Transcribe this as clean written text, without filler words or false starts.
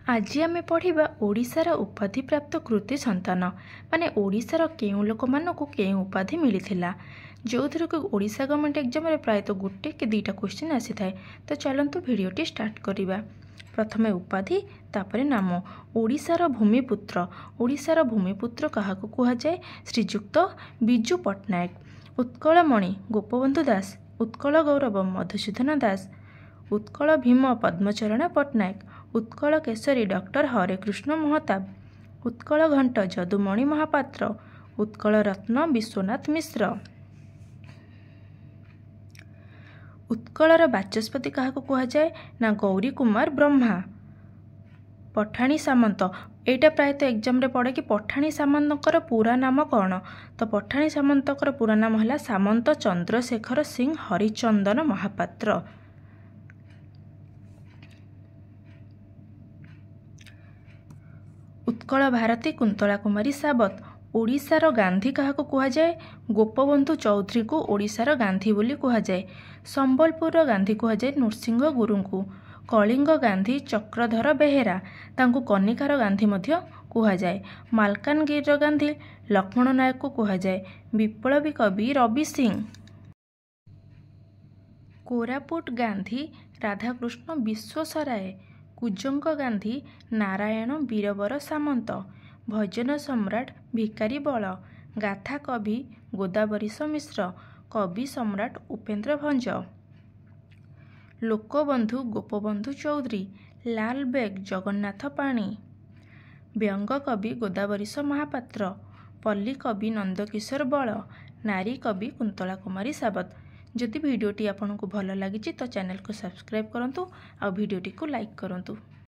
ଆଜି ଆମେ ପଢ଼ିବା ଓଡ଼ିଶାର ଉପାଧିପ୍ରାପ୍ତ କୃତି ସନ୍ତାନ, ମାନେ ଓଡ଼ିଶାର କେଉଁ ଲୋକମାନଙ୍କୁ କେଉଁ ଉପାଧି ମିଳିଥିଲା, ଯେଉଁଥିରୁ କି ଓଡ଼ିଶା ଗଭର୍ଣ୍ଣମେଣ୍ଟ ଏକ୍ଜାମରେ ପ୍ରାୟତଃ ଗୋଟେ କି ଦୁଇଟା କ୍ୱେଶ୍ଚିନ୍ ଆସିଥାଏ। ତ ଚାଲନ୍ତୁ ଭିଡ଼ିଓଟି ଷ୍ଟାର୍ଟ କରିବା। ପ୍ରଥମେ ଉପାଧି, ତାପରେ ନାମ। ଓଡ଼ିଶାର ଭୂମିପୁତ୍ର। ଓଡ଼ିଶାର ଭୂମିପୁତ୍ର କାହାକୁ କୁହାଯାଏ? ଶ୍ରୀଯୁକ୍ତ ବିଜୁ ପଟ୍ଟନାୟକ। ଉତ୍କଳମଣି ଗୋପବନ୍ଧୁ ଦାସ। ଉତ୍କଳ ଗୌରବ ମଧୁସୂଦନ ଦାସ। ଉତ୍କଳ ଭୀମ ପଦ୍ମଚରଣ ପଟ୍ଟନାୟକ। ଉତ୍କଳ କେଶରୀ ଡକ୍ଟର ହରେକୃଷ୍ଣ ମହତାବ। ଉତ୍କଳ ଘଣ୍ଟ ଯଦୁମଣି ମହାପାତ୍ର। ଉତ୍କଳ ରତ୍ନ ବିଶ୍ୱନାଥ ମିଶ୍ର। ଉତ୍କଳର ବାଚସ୍ପତି କାହାକୁ କୁହାଯାଏ? ନା ଗୌରୀ କୁମାର ବ୍ରହ୍ମା। ପଠାଣି ସାମନ୍ତ, ଏଇଟା ପ୍ରାୟତଃ ଏକ୍ଜାମରେ ପଡ଼େ କି ପଠାଣି ସାମନ୍ତଙ୍କର ପୁରା ନାମ କ'ଣ? ତ ପଠାଣି ସାମନ୍ତଙ୍କର ପୁରା ନାମ ହେଲା ସାମନ୍ତ ଚନ୍ଦ୍ରଶେଖର ସିଂ ହରିଚନ୍ଦନ ମହାପାତ୍ର। ଉତ୍କଳ ଭାରତୀ କୁନ୍ତଳା କୁମାରୀ ସାବତ। ଓଡ଼ିଶାର ଗାନ୍ଧୀ କାହାକୁ କୁହାଯାଏ? ଗୋପବନ୍ଧୁ ଚୌଧୁରୀଙ୍କୁ ଓଡ଼ିଶାର ଗାନ୍ଧୀ ବୋଲି କୁହାଯାଏ। ସମ୍ବଲପୁରର ଗାନ୍ଧୀ କୁହାଯାଏ ନୃସିଂହ ଗୁରୁଙ୍କୁ। କଳିଙ୍ଗ ଗାନ୍ଧୀ ଚକ୍ରଧର ବେହେରା, ତାଙ୍କୁ କନିକାର ଗାନ୍ଧୀ ମଧ୍ୟ କୁହାଯାଏ। ମାଲକାନଗିରିର ଗାନ୍ଧୀ ଲକ୍ଷ୍ମଣ ନାୟକକୁ କୁହାଯାଏ। ବିପ୍ଳବୀ କବି ରବି ସିଂ। କୋରାପୁଟ ଗାନ୍ଧୀ ରାଧାକୃଷ୍ଣ ବିଶ୍ୱସରାୟ। କୁଜଙ୍ଗ ଗାନ୍ଧୀ ନାରାୟଣ ବୀରବର ସାମନ୍ତ। ଭଜନ ସମ୍ରାଟ ଭିକାରୀ ବଳ। ଗାଥା କବି ଗୋଦାବରୀଶ ମିଶ୍ର। କବି ସମ୍ରାଟ ଉପେନ୍ଦ୍ର ଭଞ୍ଜ। ଲୋକବନ୍ଧୁ ଗୋପବନ୍ଧୁ ଚୌଧୁରୀ। ଲାଲବେଗ ଜଗନ୍ନାଥ ପାଣି। ବ୍ୟଙ୍ଗ କବି ଗୋଦାବରୀଶ ମହାପାତ୍ର। ପଲ୍ଲୀ କବି ନନ୍ଦକିଶୋର ବଳ। ନାରୀ କବି କୁନ୍ତଳା କୁମାରୀ ସାବତ। ଯଦି ଭିଡ଼ିଓଟି ଆପଣଙ୍କୁ ଭଲ ଲାଗିଛି ତ ଚ୍ୟାନେଲକୁ ସବସ୍କ୍ରାଇବ୍ କରନ୍ତୁ ଆଉ ଭିଡ଼ିଓଟିକୁ ଲାଇକ୍ କରନ୍ତୁ।